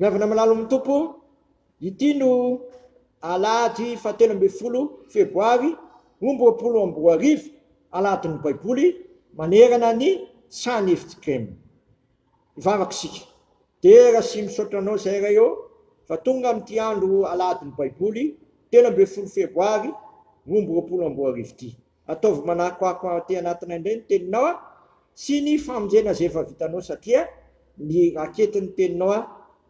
Ry havana malala amin'ny Tompo, ity no alahady fahatelo ambin'ny folo febroary 2022, alahadin'ny Baiboly manerana ny sahan'i Efitrikema. Hivavaka isika. Dera sy misaotra Anao izahay Ray ô, fa tonga amin'ity andro alahadin'ny Baiboly 13 febroary 2022 ity. Ataovy manakoako aty anatinay indray ny teninao a, sy ny famonjena izay efa vitanao satria ny raketin'ny teninao a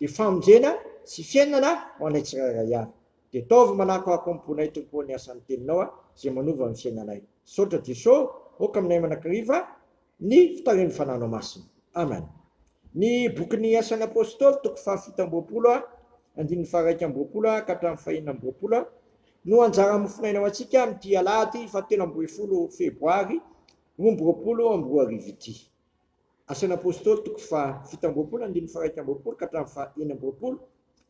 dia famonjena sy fiainana ho anay tsirairay avy. Dia ataovy manakoako am-ponay Tompo ô ny asan'ny teninao a izay manova ny fiainanay. Misaotra Jeso ô, aoka aminay manakariva ny fitarihan'ny Fananao Masina. Amen. Ny bokin'ny Asan'ny Apostoly toko faha-27 a, andininy faha-21 ka hatramin'ny faha-26 a, no anjara mofonaina ho antsika amin'ity alahady faha-13 febroary 2022 ity. Asan'ny Apostoly toko faha-27 andininy faha-21 ka hatramin'ny faha-26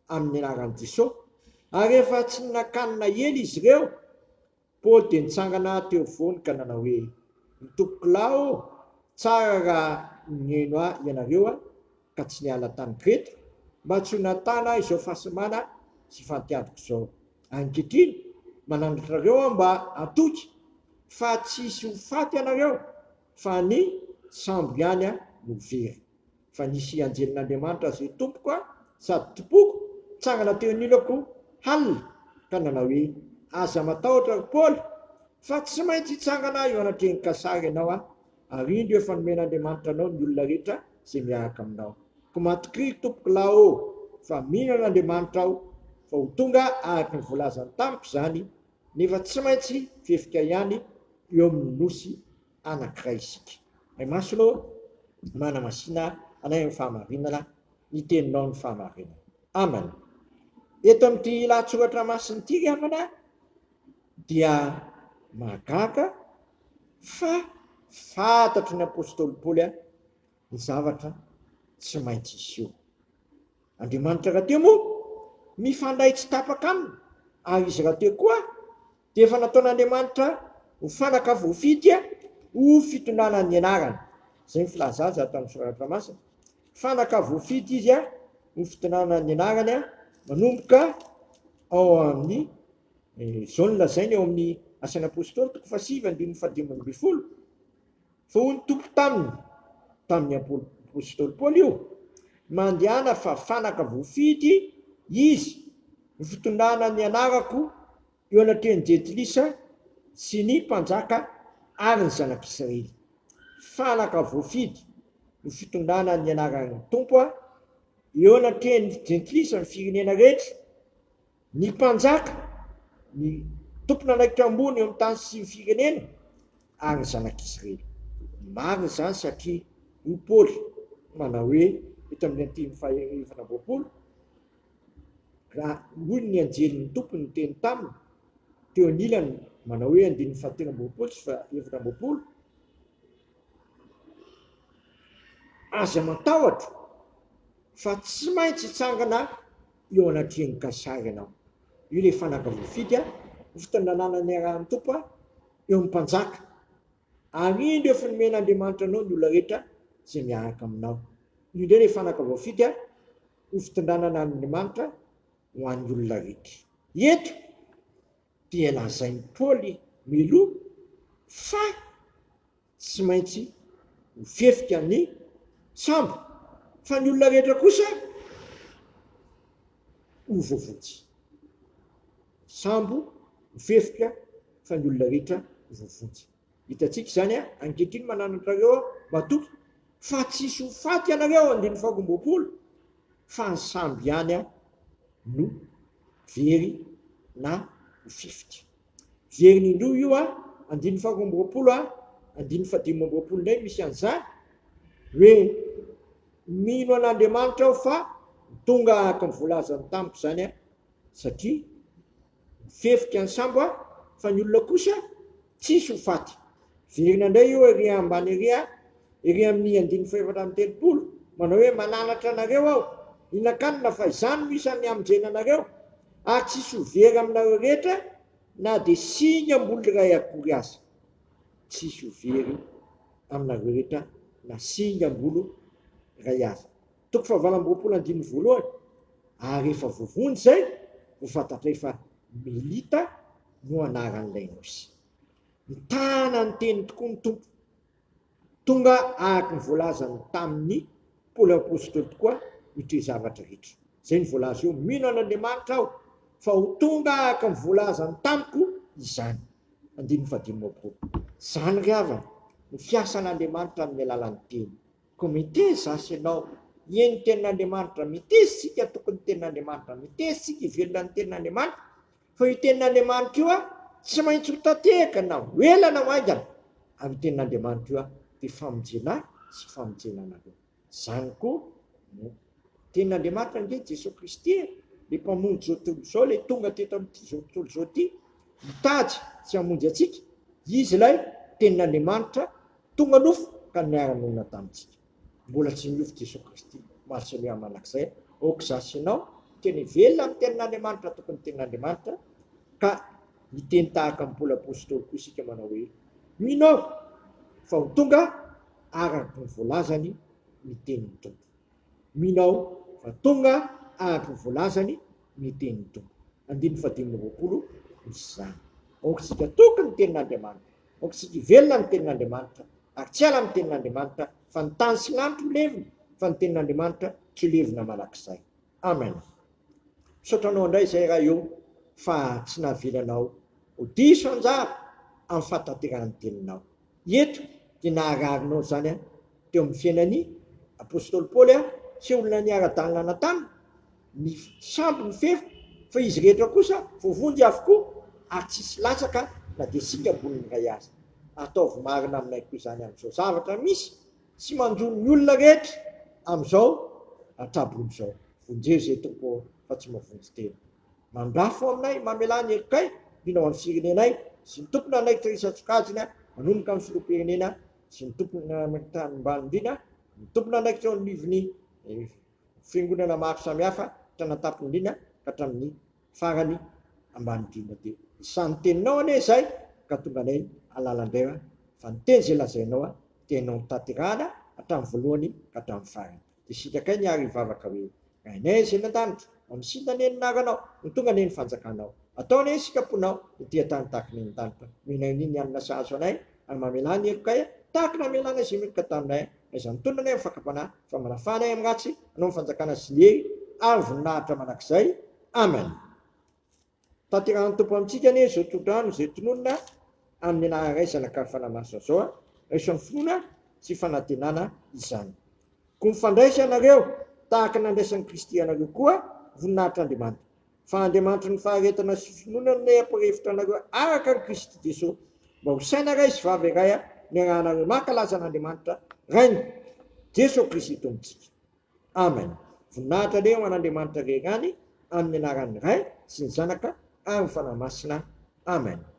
amin'ny anaran'i Jesoa. Ary rehefa tsy nihinan-kanina ela izy ireo, Paoly dia nitsangana teo afovoany ka nanao hoe, Ry tompokolahy ô, tsara raha nihaino ahy ianareo ka tsy niala tany Kreta, mba tsy ho nahatana izao fahasimana sy fantiadiko izao. Ankehitriny, mananatra anareo aho mba hatoky fa tsy hisy ho faty ianareo, fa ny sambo ihany no very. Fa nisy anjelin'Andriamanitra izay tompoko aho sady tompoko, nitsangana teo anilako halina, ka nanao hoe, Aza matahotra, ry Paoly, fa tsy maintsy hitsangana eo anatrehan'i Kaisara ianao, ary indro efa nomen'Andriamanitra anao ny olona rehetra izay miaraka aminao. Koa matokia, ry tompoko lahy ô, fa mino an'Andriamanitra aho, fa ho tonga araka ny voalazany tamiko izany, nefa tsy maintsy fefika ihany eo amin'ny nosy anankiray isika. Ray Masina ô, manamasina anay amin'ny fahamarinana, ny Teninao no fahamarinana. Amen. Eto amin'ity lahatsoratra masina ity ry havana dia mahagaga fa fantatry ny apostoly Paoly ny zavatra tsy maintsy hiseho. Andriamanitra rahateo moa mifandray tsy tapaka aminy ary izy rahateo koa dia efa nataon'Andriamanitra ho fanaka voafidy ho fitondrana ny anarany. Izay ny filaza azy ato amin'ny soratra masina. Fanaka voafidy izy ho fitondrana ny anarany manomboka ao amin'ny izao no lazainy ao amin'ny Asan'ny Apostoly toko fahasivy andininy fahadimy ambin'ny folo. Fa hoy ny Tompo taminy, tamin'ny Apostoly Paoly io, Mandehana fa fanaka voafidy izy ho fitondrana ny anarako eo anatrehan'ny Jentilisa sy ny mpanjaka ary ny zanak'Israely. Fanaka voafidy ho fitondrana ny anaran'ny Tompo eo anatrehan'ny Jentilisa, ny firenena rehetra, Ny mpanjaka, ny tompon'andraikitra ambony eo amin'ny tany sy ny firenena ary ny zanak'Israely. Marina izany satria hoy Paoly manao hoe eto amin'ny andininy faha-24, Raha hoy ny anjelin'ny Tompo niteny taminy teo anilany manao hoe andininy faha-23 sy faha-24, Aza matahotra fa tsy maintsy hitsangana eo anatrehan'i Kaisara ianao. Io ilay fanaka voafidy ho fitondrana niarahan'ny Tompo eo amin'ny mpanjaka. Ary indro efa nomen'Andriamanitra anao ny olona rehetra izay miaraka aminao. Io indray ilay fanaka voafidy ho fitondrana an'Andriamanitra ho an'ny olona rehetra. Eto dia lazain'i Paoly mialoha fa Tsy maintsy ho fefika ny sambo, fa ny olona rehetra kosa ho voavonjy. Ny sambo ho fefika, fa ny olona rehetra ho voavonjy. Hitantsika izany ankehitriny mananatra anareo aho, matoky fa tsy hisy ho faty ianareo, andininy faha-22, fa ny sambo ihany no very na ho fefika. Veriny indroa io a, andininy faha-22 a, andininy faha-25 indray misy an'izany, hoe mino an'Andriamanitra aho fa tonga araka ny voalazany tamiko izany a, satria mifefika ny sambo a, fa ny olona kosa tsisy ho faty. Verina indray io ery ambany ery a, ery amin'ny andininy faha-34, manao hoe mananatra anareo aho, hihinan-kanina fa izany no isan'ny hamonjena anareo, ary tsy hisy ho very aminareo rehetra na dia singam-bolo iray akory aza. Tsy hisy ho very aminareo rehetra na singam-bolo iray aza. Toko fahavalo amby roapolo andininy voalohany. Ary rehefa voavonjy izay, vao fantatray fa Melita no anaran'ilay nosy. Mitana ny teny tokoa ny Tompo. Tonga araka ny voalazany tamin'i Paoly Apostoly tokoa ny toe-zavatra rehetra. Izay no voalaza eo, Mino an'Andriamanitra aho fa ho tonga araka ny voalazany tamiko izany. Andininy fahadimy amby roapolo. Izany ry havana no fiasan'Andriamanitra amin'ny alalan'ny teny. Koa meteza aho sy ianao hihaino ny tenin'Andriamanitra, meteza isika hatoky ny tenin'Andriamanitra, meteza isika hivelona ny tenin'Andriamanitra, fa io tenin'Andriamanitra io tsy maintsy ho tanteraka na ho ela na ho haingana, ary io tenin'Andriamanitra io dia famonjena ahy sy famonjena anareo. Izany koa no tenin'Andriamanitra ange Jesoa Kristy e, ilay Mpamonjy izao tontolo izao, ilay tonga teto amin'ity izao tontolo izao ity, hitady sy hamonjy antsika, Izy ilay tenin'Andriamanitra Tonga nofo ka niara-nonina tamintsika. Mbola tsy miofo Jesoa Kristy, Marcelo mandrakizay, aoka izaho sy ianao teny velona amin'ny tenin'Andriamanitra tokony tenin'Andriamanitra ka hiteny tahaka an'i Paoly Apostoly koa isika manao hoe mino aho fa ho tonga araka ny voalazany ny tenin'ny Tompo. Mino aho fa tonga araka ny voalazany ny tenin'ny Tompo. Andininy fahadimy amby 20 misy izany. Aoka isika toky ny tenin'Andriamanitra. Aoka isika hivelona amin'ny tenin'Andriamanitra ary tsy hiala amin'ny tenin'Andriamanitra fa ny tany sy lanitra ho levona fa ny tenin'Andriamanitra tsy ho levona mandrakizay. Amen. Misaotra anao indray izay Ray o fa tsy navelanao ho diso anjara amin'ny fahatanterahan'ny teninao. Eto dia nahararinao izany teo amin'ny fiainan'i Apostoly Paoly sy olona niara-dalana taminy Ny sambo nifefy fa izy rehetra kosa voavonjy avokoa ary tsisy latsaka na dia singa amboniny iray aza. Ataovy marina aminay koa izany amin'izao zavatra misy sy manjo ny olona rehetra amin'izao traboina izao. Vonjeo izay Tompo ô fa tsy mahavonjy tena. Mandrafo aminay, mamelà ny helokay, indrindra ho an'ny firenenay sy ny tompon'andraikitra isan-tsokajiny manomboka amin'ny filoham-pirenena sy ny tompon'andraikitra ambany indrindra, ny tompon'andraikitra eo anivon'ny Fiangonana maro samihafa hatrany an-tampony indrindra ka hatramin'ny farany ambany indrindra dia isan'ny teninao anie izay ka tonga anay hahalala indray aho fa ny teny izay lazainao dia hainao notanterahana hatramin'ny voalohany ka hatramin'ny farany. Dia sitrakay ny ary hivavaka hoe, Rainay izay any an-danitra, mamisinda anie ny anaranao, ho tonga anie ny fanjakanao. Atao anie ny sitraponao ety an-tany tahaka ny any an-danitra. Omenay anie ny hanina sahaza anay ary mamelà ny helokay tahaka ny namelanay izay meloka taminay. Aiza mitonona anie amin'ny fakam-panahy fa manafà anay amin'ny ratsy, anao ny fanjakana sy ny hery ary ny voninahitra mandrakizay. Amen. Tanterahan'ny Tompo amintsika anie izao tsodrano izay tononina amin'ny anaran'ny Ray, Zanaka ary Fanahy Masina izao a. Raiso amin'ny finoana sy fanantenana izany. Koa mifandraisa ianareo tahaka ny nandraisan'i Kristy anareo koa, voninahitr'Andriamanitra. Fa Andriamanitry ny faharetana sy finoana no nampirefitra anareo araka an'i Kristy Jesoa, mba ho saina iray sy vava iray niarahanareo mankalaza an'Andriamanitra Rainy, Jesoa Kristy Tompontsika. Amen. Voninahitra anie ho an'Andriamanitra irery ihany, amin'ny anaran'ny Ray sy ny Zanaka ary ny Fanahy Masina. Amen.